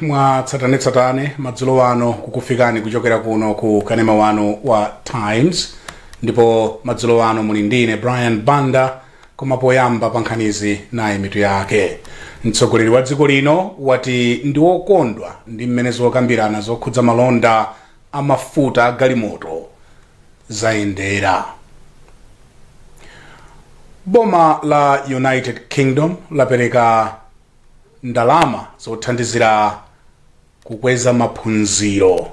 Mwa tsatanetsatane madzulo ano kukufikani kuchokera kuno ku kanema wanu wa Times, ndipo madzulo ano muli ndine Brian Banda. Koma poyamba pa nkhanizi, nayi mitu yake. Mtsogoleri wa dziko lino wati ndi wokondwa ndi mmene zokambirana zokhudza malonda a mafuta a galimoto zayendera. Boma la United Kingdom lapereka ndalama zothandizira kukweza maphunziro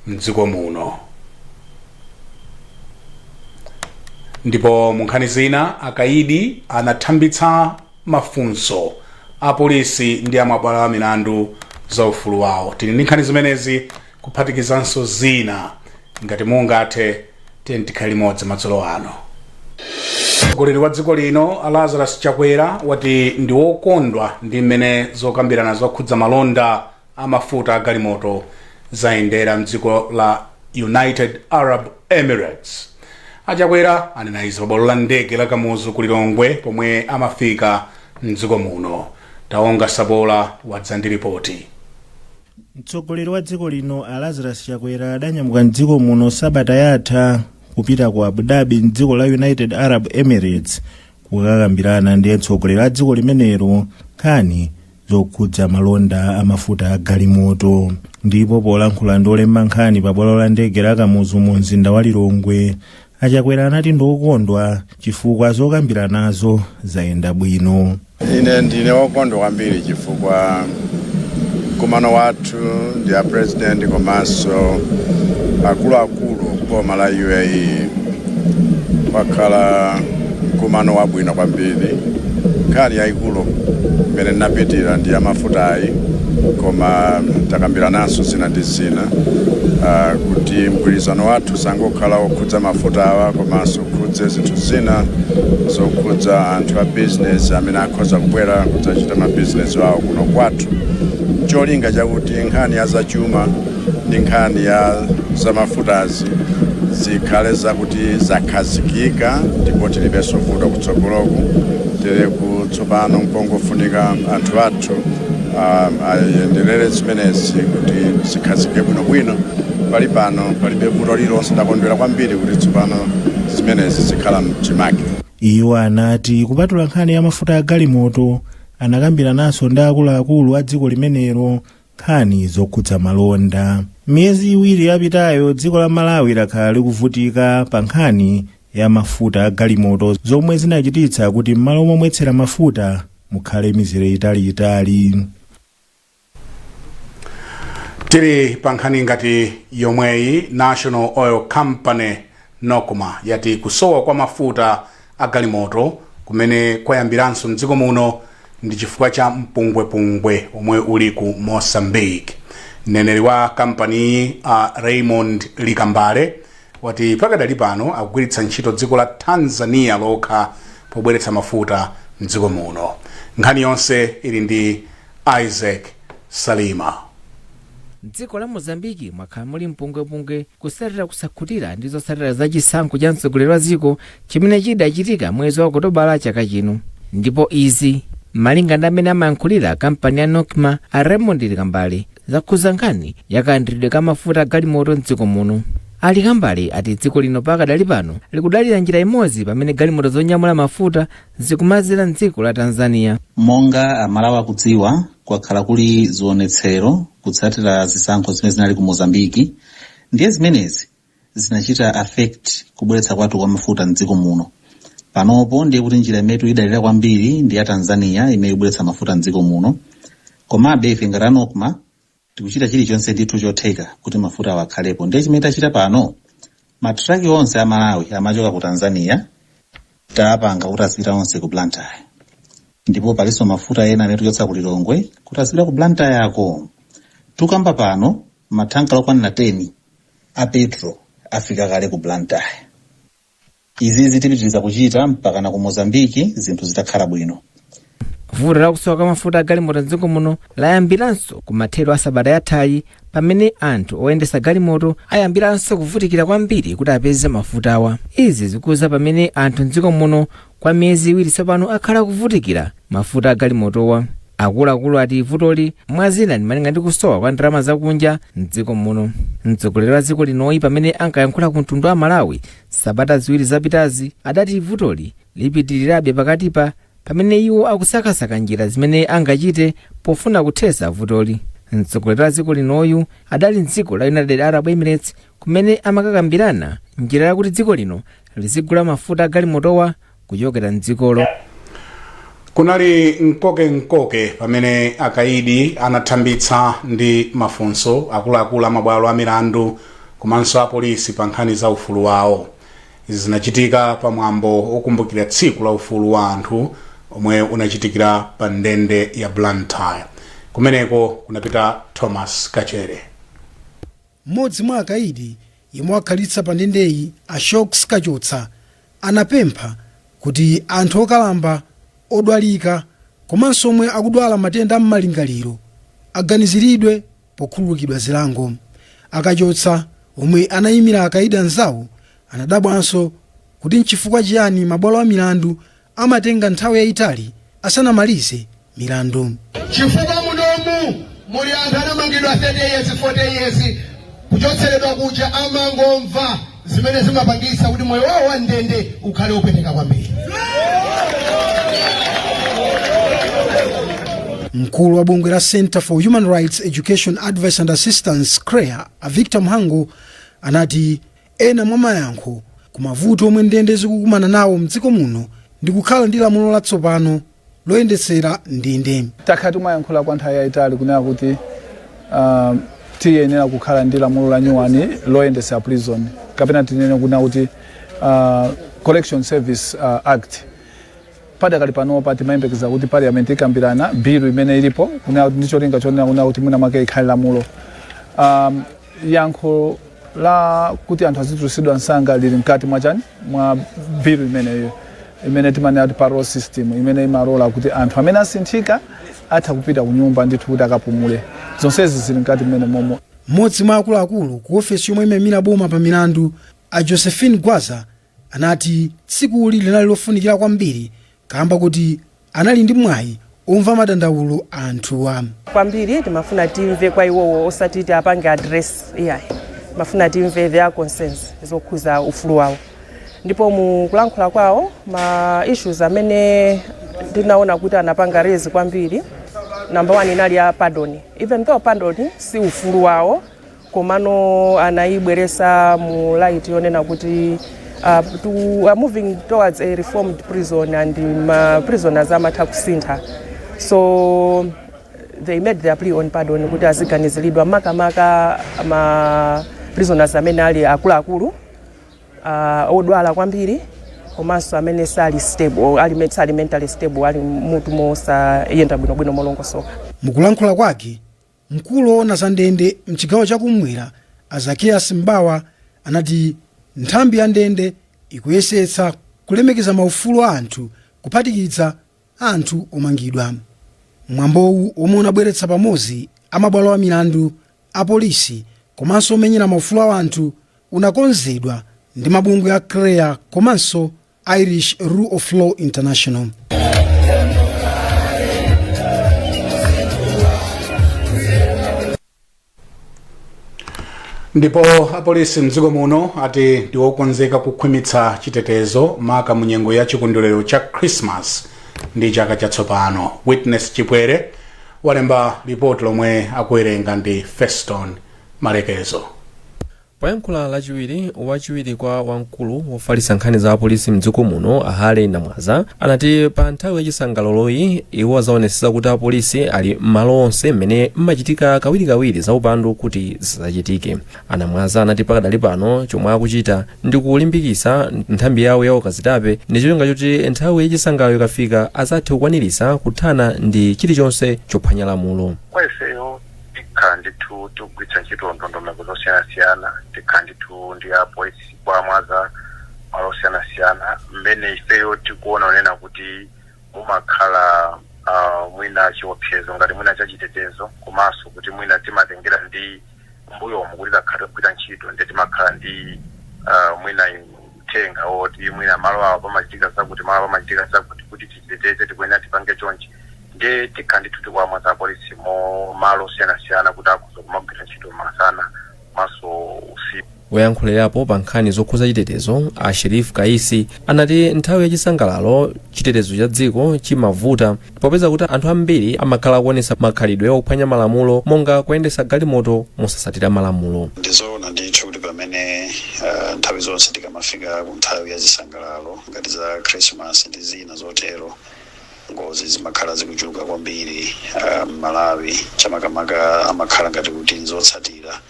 mdziko muno. Ndipo mu nkhani zina, akaidi anathambitsa mafunso apolisi ndi amabwalo a milandu za ufulu wawo. Tili ndi nkhani zimenezi kuphatikizanso zina. Ngati mungathe, tiyeni tikhale limodzi madzulo ano. Mtsogoleri wa dziko lino a Lazarus Chakwera wati ndi wokondwa ndi mmene zokambirana zokhudza malonda a mafuta a galimoto zayendera mdziko la United Arab Emirates. A Chakwera anena izi pabwalo la ndege la Kamuzu ku Lilongwe pomwe amafika mdziko muno. Taonga Sabola wadza ndi ripoti. Mtsogoleri wa dziko lino a Lazarus Chakwera adanyamuka mdziko muno sabata yatha kupita ku Abu Dhabi mdziko la United Arab Emirates kukakambirana ndi atsogoleri a dziko limenelo nkhani zokhudza malonda a mafuta a galimoto. Ndipo polankhula ndi olemba nkhani pa bwalo la ndege la Kamuzu mu mzinda wa Lilongwe, a Chakwera anati ndi okondwa chifukwa zokambiranazo zayenda bwino. Ine ndine wokondwa kwambiri chifukwa mkumano wathu ndi a president komanso akuluakulu kuboma la UAE wakhala mkumano wabwino kwambiri. Nkhani yayikulu imene ndinapitira ndi ya mafutayi, koma takambirananso zina ndi zina kuti mgwirizano wathu usangokhala wokhudza mafutawa, komanso ukhudze zinthu zina zokhudza anthu a business amene akhoza kubwera kudzachita mabizinesi awo kuno kwathu, cholinga chakuti nkhani ya zachuma ndi nkhani ya zamafutazi zikhale zakuti zakhazikika ndipo tilibenso vuto kutsogoloku. Tereku tsopano nkongofunika anthu athu ayenderere zimenezi kuti zikhazikike bwinobwino. Pali pano palibe vuto lililonse. Ndakondwera kwambiri kuti tsopano zimenezi zikhala mchimake. Iwo anati kupatula nkhani ya mafuta a galimoto, anakambirananso ndi akuluakulu a dziko limenelo nkhani zokhudza malonda. Miyezi 2 yapitayo, dziko la Malawi lakhala likuvutika pa nkhani ya mafuta a galimoto, zomwe zinachititsa kuti m'malo momwetsera mafuta mukhale mizere italiitali. Tili pa nkhani ngati yomweyi, National Oil Company NOCMA yati kusowa kwa mafuta a galimoto kumene kwayambiranso mdziko muno ndi chifukwa cha mpungwepungwe omwe uli ku Mozambique. Mneneri wa kampaniyi a Raymond Likambale wati pakadali pano akugwiritsa ntchito dziko la Tanzania lokha pobweretsa mafuta mdziko muno. Nkhani yonse ili ndi Isaac Salima. Mdziko la Mozambiki mwakhala muli mpungwepungwe kutsatira kusakhutira ndi zotsatira za chisankho cha mtsogoleri wa dziko chimene chidachitika mwezi wa Okotobala chaka chino. Ndipo izi, malinga ndi amene amayankhulira kampani ya NOCMA a Raymond Likambale, zakhudza nkhani ya kalandiridwe ka mafuta a galimoto mdziko muno. A Likambale ati dziko lino pakadali pano likudalira njira imodzi pamene galimoto zonyamula mafuta zikumadzera mdziko la Tanzania. Monga Amalawi akudziwa, kwakhala kuli zionetsero kutsatira zisankho zimene zinali ku Mozambiki, ndiye zimenezi zinachita affect kubweretsa kwathu kwa mafuta mdziko muno. Panopo ndiye kuti njira imene tikuyidalira kwambiri ndi ya Tanzania imene ikubweretsa mafuta mdziko muno. Komabe ife ngati a NOCMA tikuchita chilichonse ndithu chotheka kuti mafuta awa akhalepo. Ndiye chimene tachita pano, matraki onse a Malawi amachoka ku Tanzania tapanga kuti azipita onse ku Blantyre, ndipo palinso mafuta ena amene tikuchotsa ku Lilongwe kuti azipita ku Blantyre yako. Tukamba pano mathankala okwanira 10 a petrol afika kale ku Blantyre. Izizi tipitiriza kuchita mpakana ku Mozambiki zinthu zitakhala bwino. Vuto la kusowa kwa mafuta a galimoto mdziko muno layambiranso ku mathero a sabata yathayi, pamene anthu oyendetsa galimoto ayambiranso kuvutikira kwambiri kuti apeze mafutawa. Izi zikuza pamene anthu mdziko muno kwa miyezi 2 tsopano akhala kuvutikira mafuta a galimotowa. Akuluakulu ati vutoli mwazina ndi malinga ndi kusowa kwa ndalama zakunja mdziko muno. Mtsogoleri wa dziko linoyi, pamene ankayankhula ku mtundu wa Malawi sabata 2 zapitazi, adati vutoli lipitirirabe pakatipa pamene iwo akusakasaka njira zimene angachite pofuna kuthetsa vutoli. Mtsogoleri wa dziko linoyu adali mdziko la United Arab Emirates, kumene amakakambirana njira yakuti dziko lino lizigula mafuta agalimotowa kuchokera mdzikolo. Kunali mkokenkoke pamene akaidi anathambitsa ndi mafunso akuluakulu amabwalo a milandu komanso apolisi pa nkhani za ufulu wawo. Izi zinachitika pamwambo okumbukira tsiku la ufulu wa anthu omwe unachitikira pa ndende ya Blantyre. Kumeneko kunapita Thomas Kachere. Mmodzi mwa akaidi yemwe wakhalitsa pa ndendeyi, Ashok Kachotsa, anapempha kuti anthu okalamba, odwalika komanso omwe akudwala matenda am'malingaliro aganiziridwe pokhululukidwa zilango. Akachotsa, omwe anayimira akaidi anzawo, anadabwanso kuti nchifukwa chiyani mabwalo a milandu amatenga nthawi yayitali asanamalize milandu. Chifukwa munomu muli anthu anamangidwa 30 years, 40 years, kuchotseredwa kuja amangomva, zimene zimapangisa kuti moyo wawo wa ndende ukhale wopweteka kwambiri. Mkulu wa bungwe la Center for Human Rights Education, Advice and Assistance, CHREAA, a Victor Mhango, anati ena mwa mayankho ku mavuto omwe ndende zikukumana nawo mdziko muno ndi kukhala ndi lamulo latsopano loyendetsera ndende. Takhala timayankhula kwa nthawi yayitali kunena kuti tiyenera kukhala ndi lamulo la nyuwani loyendetsera prison, kapena tinene kunena kuti Correction Service Act. Padakali panopa timayembekeza kuti parliament ikambirana bill imene ilipo, kunena kuti ndi cholinga chonena kunena kuti mwina mwake ikhale lamulo. Yankho la kuti anthu azitulutsidwa msanga lili mkati mwachani, mwa bill imeneyo imene timanena kuti parole system, imene imalola kuti anthu amene asinthika atha kupita kunyumba ndithu kuti akapumule. Zonsezi zili mkati mmene momo. Mmodzi mwa akuluakulu ku ofesi yomwe imayimira boma pa milandu, a Josephine Gwaza, anati tsikuli linali lofunikira kwambiri kamba kuti anali ndi mwayi omva madandaulo a anthuwa. Kwambiri timafuna timve kwa iwowo, osati tiapange address iyayi. Timafuna timve their concerns zokhuza ufulu wawo, ndipo mu kulankhula kwawo ma issues amene ndinaona kuti anapanga raise kwambiri, number one inali ya pardon. Even though pardon si ufulu wawo, komano anayibweresa mu light yonena kuti are moving towards a reformed prison and ma prisoners amatha kusintha, so they made their plea on pardon kuti aziganiziridwa, makamaka ma prisoners amene ali akuluakulu, odwala kwambiri, komanso amene sali stable, sali mentally stable, ali mutu mosayenda bwinobwino molongosoka. Mukulankhula kwake, mkulu woona za ndende mchigawo chakumwera, a Zakeus Mbawa, anati nthambi ya ndende ikuyesetsa kulemekeza maufulu a anthu, kuphatikiza anthu omangidwa. Mwambowu, omwe unabweretsa pamodzi amabwalo a milandu, apolisi komanso omenyera maufulu a anthu, unakonzedwa ndi mabungwe a CHREAA komanso Irish Rule of Law International. Ndipo apolisi mdziko muno ati ndi okonzeka kukhwimitsa chitetezo, maka mu nyengo ya chikondwerero cha Christmas ndi chaka chatsopano. Witness Chipwere walemba ripoti lomwe akuwerenga ndi Feston Malekezo. Poyankhula Lachiwiri, wachiwiri kwa wamkulu wofalitsa nkhani za apolisi mdziko muno, a Harry Namwaza, anati pa nthawi ya chisangalaloyi iwo adzaonetsetsa kuti apolisi ali m'malo onse mmene mmachitika kawirikawiri za upandu kuti zisadzachitike. A Namwaza anati pakadali pano chomwe akuchita ndi kulimbikitsa nthambi yawo ya ukazitape ndi cholinga choti nthawi ya chisangalalo ikafika adzathe kukwaniritsa kuthana ndi chilichonse chophwanya lamulo. Kwa ifeyo tikhala ndithu tikugwiritsa ntchito ndondomeko zosiyanasiyana. Tikhala ndithu ndi apolisi kuwamwaza malo osiyanasiyana mmene ifeyo tikuona kunena kuti mumakhala mwina chiopsezo ngati mwina chachitetezo, komanso kuti mwina timatengera ndi mbuyomu kuti takhala tikugwira ntchito, ndiye timakhala ndi mwina uthenga woti mwina malo awa pamachitika zakuti, malo awa pamachitika zakuti, kuti tichiteteze tikuyenera tipange chonchi. Ndiye tikhala ndithu tikuwamwaza apolisi mo malo osiyanasiyana kuti akhoza kumagwira ntchito masana komanso usiku. Woyankhulirapo pa nkhani zokhuza chitetezo a Sherif Kaisi anati nthawi yachisangalalo chitetezo cha dziko chimavuta popeza kuti anthu ambiri amakhala akuonetsa makhalidwe ophwanya malamulo monga kuyendetsa galimoto mosasatira malamulo. Ndizoona ndithu kuti pamene nthawi zonse tikamafika ku nthawi ya zisangalalo ngati za Christmas ndi zina zotero, ngozi zimakhala zikuchuluka kwambiri m'Malawi, chamakamaka amakhala ngati kuti nzotsatira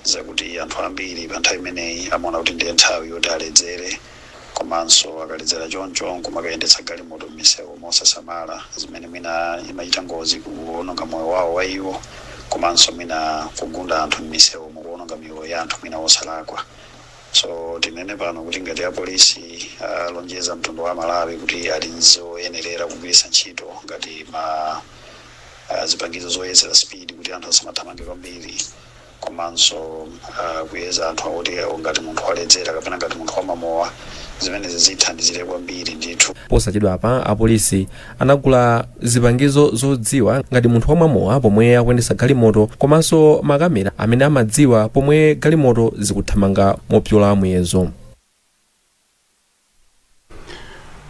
zakuti anthu ambiri pa nthawi imeneyi amaona kuti ndiye nthawi yoti aledzere, komanso akaledzera choncho nkumakayendetsa galimoto m'misewu mosasamala, zimene mwina imachita ngozi kuwononga moyo wawo wa iwo, komanso mwina kugunda anthu m'misewu mukuwononga miyoyo ya anthu mwina osalakwa. So tinene pano kuti ngati apolisi alonjeza mtundu wa Malawi kuti ali nzoyenerera kugwiritsa ntchito ngati ma zipangizo zoyezera speed kuti anthu asamathamange kwambiri, komanso kuyeza anthu akuti ngati munthu waledzera kapena ngati munthu wamamowa, zimenezi zithandizire kwambiri ndithu. Posachedwapa apolisi anagula zipangizo zodziwa ngati munthu wamwamowa pomwe akuyendetsa galimoto, komanso makamera amene amadziwa pomwe galimoto zikuthamanga mopyola muyezo.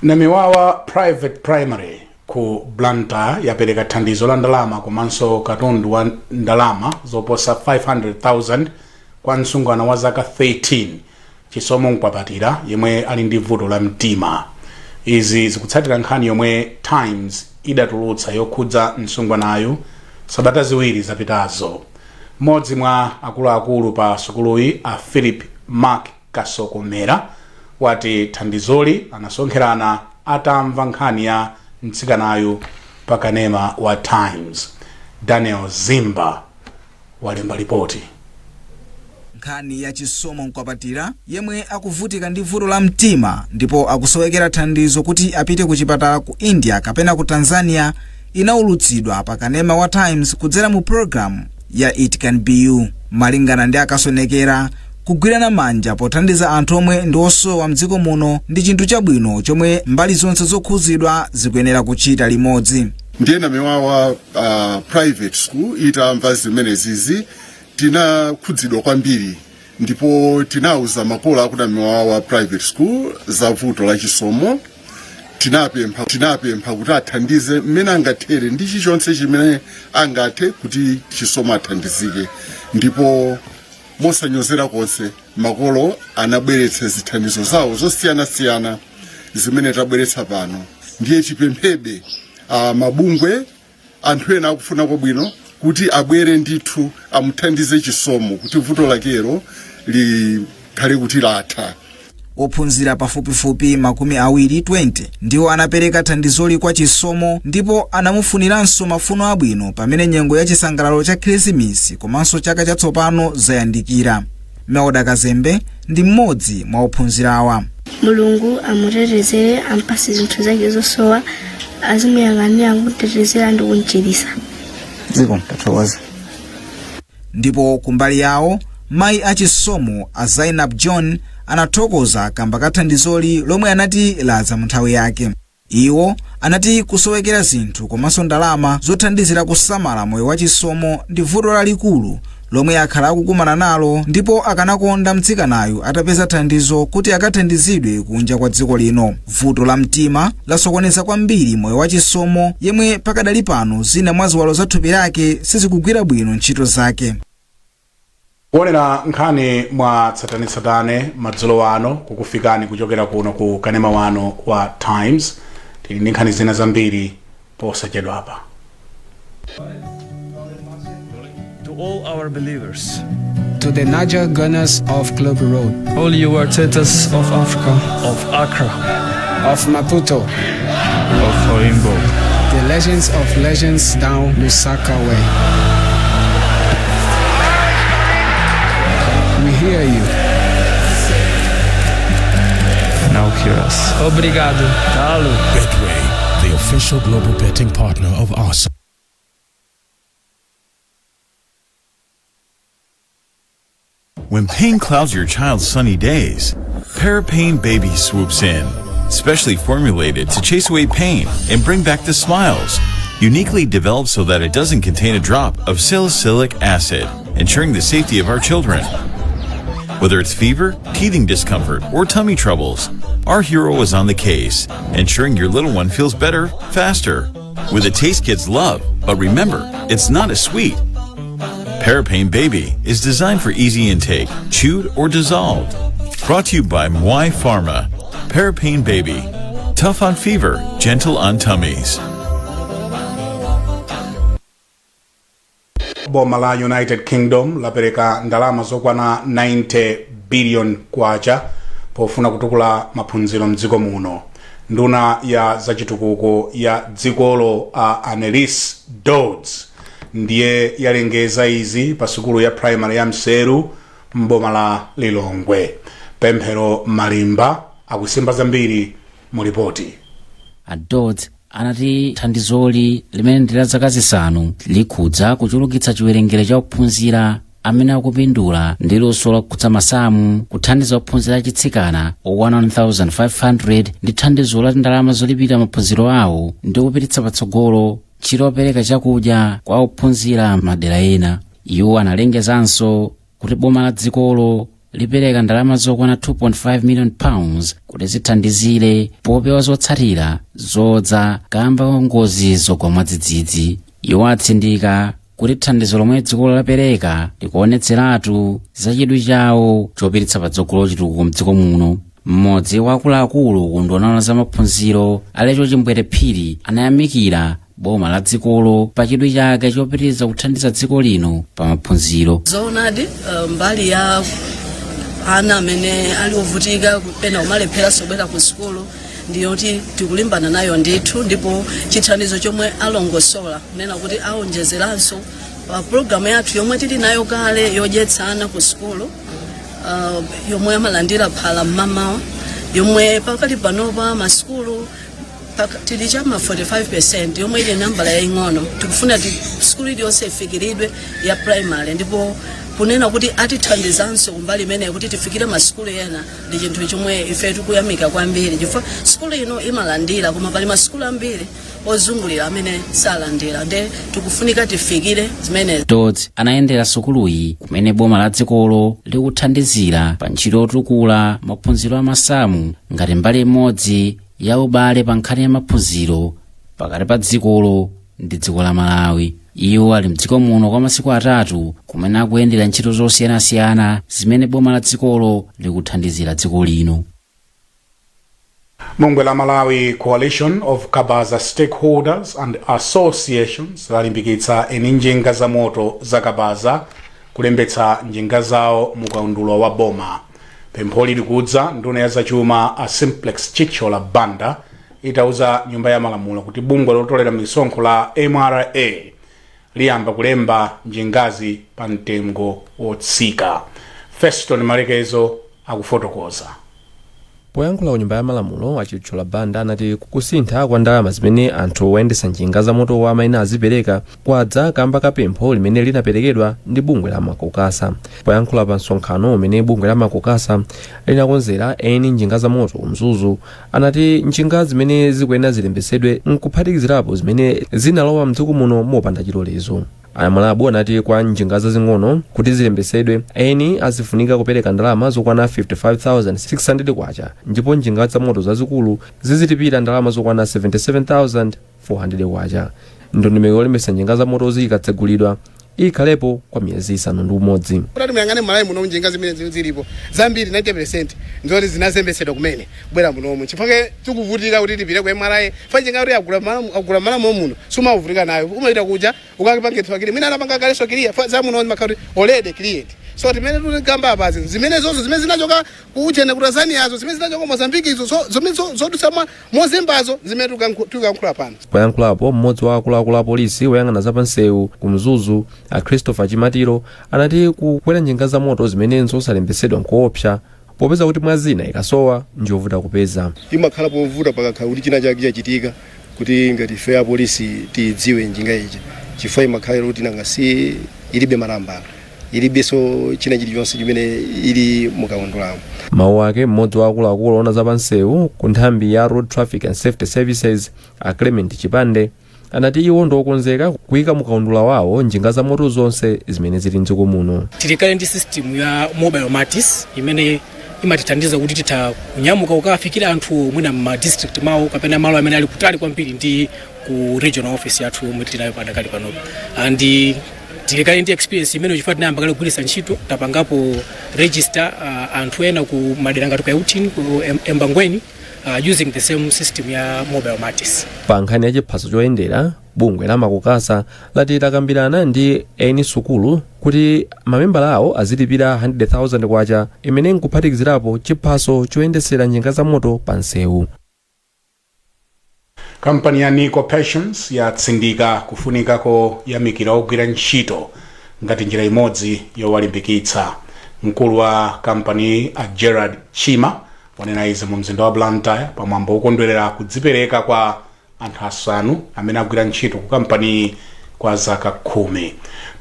Namiwawa Private Primary ku Blantyre yapereka thandizo la ndalama komanso katundu wa ndalama zoposa 500,000 kwa msungwana wa zaka 13 Chisomo Mkwapatira yemwe ali ndi vuto la mtima. Izi zikutsatira nkhani yomwe Times idatulutsa yokhudza msungwanayu sabata ziwiri zapitazo. Mmodzi mwa akuluakulu pa sukuluyi a Philip Mark Kasokomera wati thandizoli anasonkherana atamva nkhani ya mtsikanayu pa kanema wa Times. Daniel Zimba walemba lipoti. Nkhani ya Chisomo Mkwapatira yemwe akuvutika ndi vuto la mtima ndipo akusowekera thandizo kuti apite ku chipatala ku India kapena ku Tanzania inaulutsidwa pa kanema wa Times kudzera mu program ya It Can Be You. Malingana ndi Akasonekera, kugwirana manja pothandiza anthu omwe ndi osowa mdziko muno ndi chinthu chabwino chomwe mbali zonse zokhuzidwa zikuyenera kuchita limodzi. Ndiye Namiwawa Private School itamva zimenezizi tinakhudzidwa kwambiri, ndipo tinauza makolo aku Namiwawa Private School za vuto la Chisomo. Tinapempha kuti athandize mmene angathere ndi chilichonse chimene angathe kuti Chisomo athandizike, ndipo mosanyozera konse makolo anabweretsa zithandizo zawo zosiyanasiyana zimene tabweretsa pano. Ndiye tipemphebe mabungwe, anthu ena akufuna kwabwino kuti abwere ndithu amuthandize Chisomo kuti vuto lakelo likhale kuti latha. Ophunzira pafupifupi 20 ndiwo anapereka thandizoli kwa Chisomo, ndipo anamufuniranso mafuno abwino pamene nyengo ya chisangalalo cha Khrisimisi komanso chaka chatsopano zayandikira. Melda Kazembe ndi mmodzi mwa ophunzirawa. Mulungu amutetezere, ampase zinthu zake zosowa, azimuyang'anira, kumutetezera ndi kumchiritsa. Zikomo, tathokoza. Ndipo kumbali yawo mayi a Chisomo a Zainab John anathokoza kamba ka thandizoli lomwe anati ladza mu nthawi yake. Iwo anati kusowekera zinthu komanso ndalama zothandizira kusamala moyo wa Chisomo ndi vuto lalikulu lomwe akhala akukumana nalo, ndipo akanakonda mtsikanayu atapeza thandizo kuti akathandizidwe kunja kwa dziko lino. Vuto la mtima lasokoneza kwambiri moyo wa Chisomo yemwe pakadali pano zina mwa ziwalo za thupi lake sizikugwira bwino ntchito zake. Kuonera nkhani mwa tsatanetsatane madzulo ano kukufikani kuchokera kuno ku kanema wanu wa Times. Tili ndi nkhani zina zambiri posachedwapa. To all our believers. To the Niger Gunners of Club Road. All you Artetas of Africa. Of Accra. Of Maputo. Of Oimbo. The legends of legends down Lusaka way. We hear you. Now hear us. Obrigado. Talo. Betway, the official global betting partner of Arsenal. When pain clouds your child's sunny days, Parapain Baby swoops in, specially formulated to chase away pain and bring back the smiles. Uniquely developed so that it doesn't contain a drop of salicylic acid, ensuring the safety of our children. Whether it's fever, teething discomfort, or tummy troubles, our hero is on the case, ensuring your little one feels better, faster. With a taste kids love, but remember, it's not as sweet. Parapane Baby is designed for easy intake, chewed or dissolved. Brought to you by Mwai Pharma. Parapane Baby. Tough on fever, gentle on tummies. Boma la United Kingdom lapereka ndalama zokwana 90 billion kwacha pofuna kutukula maphunziro mdziko muno. Nduna ya zachitukuko ya dzikolo a Annelies Dodds ndiye yalengeza izi pa sukulu ya primary ya Mseru mboma la Lilongwe. Pemphero Malimba akusimba zambiri mu ripoti. A Dodds anati thandizoli limene ndi la zaka zisanu likhudza kuchulukitsa chiwerengero cha ophunzira amene akupindula ndi luso lokhudza masamu, kuthandiza ophunzira achitsikana okwana 1500 ndi thandizo la ndalama zolipira maphunziro awo ndi kupititsa patsogolo ntchito yopereka chakudya kwa ophunzira madera ena. Iwo analengezanso kuti boma la dzikolo lipereka ndalama zokwana 2.5 million pounds kuti zithandizire popewa zotsatira zodza kamba ka ngozi zogwa mwadzidzidzi. Iwo atsindika kuti thandizo lomwe dzikolo lapereka likuonetseratu za chidwi chawo chopititsa patsogolo chitukuko mdziko muno. Mmodzi wa akuluakulu ku unduna wa za maphunziro a Lecho Chimbwete Phiri anayamikira boma la dzikolo pa chidwi chake chopitiriza kuthandiza dziko lino pa maphunziro. Zoonadi, mbali ya ana amene ali ovutika pena kumalepheranso kubwera ku sukulu ndiyoti tikulimbana nayo ndithu, ndipo chithandizo chomwe alongosola kunena kuti aonjezeranso pa pulogalamu yathu yomwe tili nayo kale yodyetsa ana ku sukulu, yomwe amalandira phala mmamawa, yomwe pakali panopa masukulu tili cha ma 45% yomwe ili nambala yaying'ono. Tikufuna sukulu iliyonse ifikiridwe ya primary, ndipo kunena kuti atithandizanso kumbali imeneyi kuti tifikire masukulu ena ndi chinthu chomwe ife tikuyamika kwambiri, chifukwa sukulu ino imalandira koma pali masukulu ambiri ozungulira amene salandira, nde tikufunika tifikire zimenezi. Dodds anayendera sukuluyi kumene boma la dzikolo likuthandizira pa ntchito yotukula maphunziro a masamu ngati mbali imodzi ya ubale pa nkhani ya maphunziro pakati pa dzikolo ndi dziko la Malawi. Iwo ali mdziko muno kwa masiku atatu kumene akuyendera ntchito zosiyanasiyana zimene boma la dzikolo likuthandizira dziko lino. Bungwe la Malawi Coalition of Kabaza Stakeholders and Associations lalimbikitsa eni njinga za moto za kabaza kulembetsa njinga zawo mu kaundula wa boma. Pempholi likudza nduna ya zachuma a Simplex Chithyola Banda itauza nyumba ya malamulo kuti bungwe lotolera misonkho la MRA liyamba kulemba njingazi pa mtengo wotsika. Feston Malekezo akufotokoza. Poyankhula ku nyumba ya malamulo, a Chithyola Banda anati kusintha kwa ndalama zimene anthu oyendetsa njinga za motowa amayenera azipereka kwadza kamba ka pempho limene linaperekedwa ndi bungwe la Makokasa. Poyankhula pa msonkhano umene bungwe la Makokasa linakonzera eni njinga za moto ku Mzuzu, anati njinga zimene zikuyenera zilembetsedwe nkuphatikizirapo zimene zinalowa mdziko muno mopanda chilolezo. A Mwalabu anati kwa njinga zazing'ono kuti zilembetsedwe, eni azifunika kupereka ndalama zokwana 55,600 kwacha ndipo njinga zamoto zazikulu zizilipira ndalama zokwana 77,400 kwacha. Ndondomeko yolembetsa njinga zamotozi ikatsegulidwa ikhalepo kwa miyezi isanu ndi umodzi. Kuti muyang'ane m'Malawi muno, njinga zimene zilipo zambiri, 90% nzoti zinazembetsedwa kumene kubwera munomu, chifukwa tikuvutika kuti tipite ku MRA fa njinga kuti agula m'Malawi muno, sumavutika nayo, umapita kuja ukapange clear, mwina anapanga kalenso clear fa za muno zimakhala kuti already cleared. So timene tikamba apazi, zimene zonso zimene zinachoka kuchene ku Tanzaniazo, zimene zinachoka ku Mozambique, izo zimene zodutsa mozembazo zimene tikuyankhula pano. Poyankhulapo, mmodzi wa akuluakulu a polisi woyang'ana zapansewu ku Mzuzu a Christopher Chimatiro anati kukwera njinga za moto zimene nzosalembetsedwa nkoopsa popeza kuti mwa zina ikasowa njovuta kupeza. Imakhala povuta pakakhala kuti china chake chachitika kuti ngati ife apolisi tidziwe njinga ija, chifukwa imakhala kuti nanga si ilibe manambala, ilibenso china chilichonse chimene ili mukaundulamo. Mawu ake, mmodzi wa akuluakulu oona zapansewu ku nthambi ya Road Traffic and Safety Services a Clement Chipande Anati iwo ndiokonzeka kuyika mukaundula wawo njinga za moto zonse zimene zili mdziko muno. Tili kale ndi system ya mobile matis imene imatithandiza kuti titha kunyamuka kukafikira anthu mwina ma district mawo kapena malo amene ali kutali kwambiri ndi ku regional office yathu yomwe tili nayo padakali panopo. And tili kale ndi experience imene chifukwa tinayamba kale kugwiritsa ntchito, tapangapo register anthu ena ku madera ngati ku Euthini, ku Embangweni, using the same system ya mobile matis. Pa nkhani ya chiphaso choyendera, bungwe la Makokasa lati lakambirana ndi eni sukulu kuti mamembala awo azilipira 100,000 kwacha imene nkuphatikizirapo chiphaso choyendesera njinga za moto pa msewu. Kampani ya Nico Pensions yatsindika kufunika koyamikira ogwira ntchito ngati njira imodzi yowalimbikitsa. Mkulu wa kampani a Gerard Chima wanena izi mu mzinda wa Blantyre pamwambo wokondwerera kudzipereka kwa anthu asanu amene agwira ntchito ku kampani kwa zaka 10.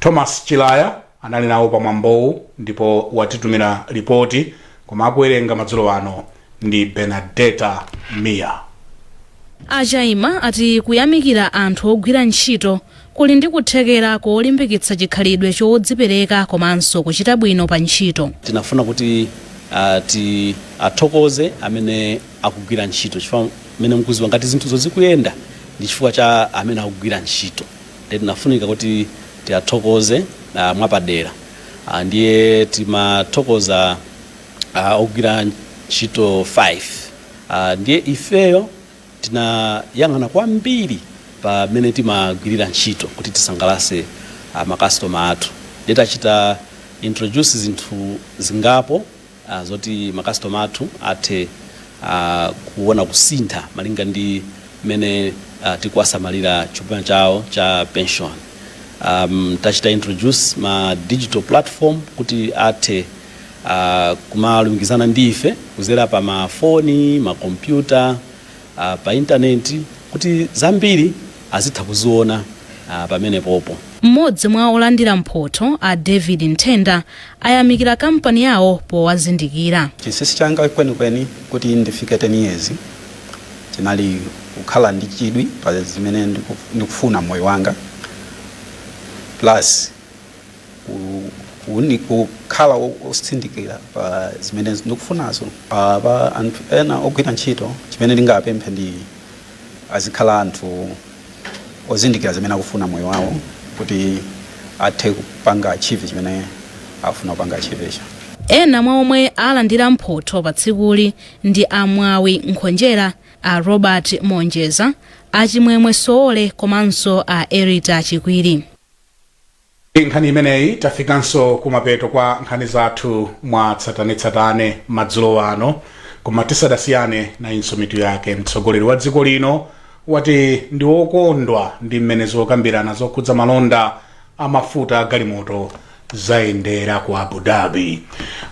Thomas Chilaya anali nawo pamwambowu ndipo watitumira ripoti, koma akuwerenga madzulo ano ndi Benadeta Mia. Achaima ati kuyamikira anthu ogwira ntchito kuli ndi kuthekera kolimbikitsa chikhalidwe chodzipereka komanso kuchita bwino pa ntchito. Tinafuna kuti ti athokoze amene akugwira ntchito, chifukwa mmene mukuziwa ngati zinthuzo zikuyenda ndi chifukwa cha amene akugwira ntchito. Ndiye tinafunika kuti tiathokoze mwapadera. Ndiye timathokoza ogwira ntchito 5. Ndiye ifeyo tinayang'ana kwambiri pamene timagwirira ntchito kuti tisangalase makastoma athu. Ndiye tachita introduce zinthu zingapo zoti makastoma athu athe kuona kusintha malinga ndi mmene tikuwasamalira chuma chawo cha pension. Tachita introduce ma digital platform kuti athe kumalumikizana ndi ife kuzera pa mafoni, makompyuta, pa intaneti, kuti zambiri azitha kuziona pamenepopo. Mmodzi mwa olandira mphotho a David Nthenda ayamikira kampani yawo powazindikira. Chinsinsi changa kwenikweni kuti ndifike 10 years chinali kukhala ndi chidwi pa zimene ndikufuna moyo wanga, plus kukhala osindikira pa zimene ndikufunazo. Pa anthu ena ogwira ntchito, chimene ndingapemphe ndi azikhala anthu ozindikira zimene akufuna moyo wawo kuti athe kupanga achieve chimene afuna kupanga achieve icho. Ena mwa omwe alandira mphotho pa tsikuli ndi Amwawi Nkhonjera, a Robert Monjeza, Achimwemwe Soole komanso a Erita Chikwiri. Nkhani imeneyi tafikanso kumapeto kwa nkhani zathu mwa tsatanetsatane madzulo ano, koma tisadasiyane nayinso mitu yake. Mtsogoleri wa dziko lino wati ndi wokondwa ndi mmene zokambirana zokhudza malonda amafuta agalimoto zayendera ku Abu Dhabi.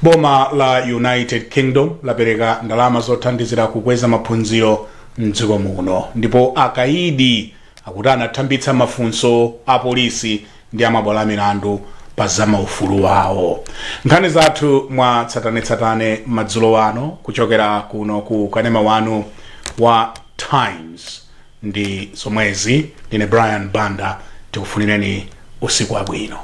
Boma la United Kingdom lapereka ndalama zothandizira kukweza maphunziro mdziko muno. Ndipo akaidi akuti anathambitsa mafunso a polisi ndi amabwalo a milandu pa zamaufulu wawo. Nkhani zathu mwa tsatanetsatane madzulo ano kuchokera kuno ku kanema wanu wa Times ndi zomwezi. Ndine Brian Banda, tikufunireni usiku wabwino.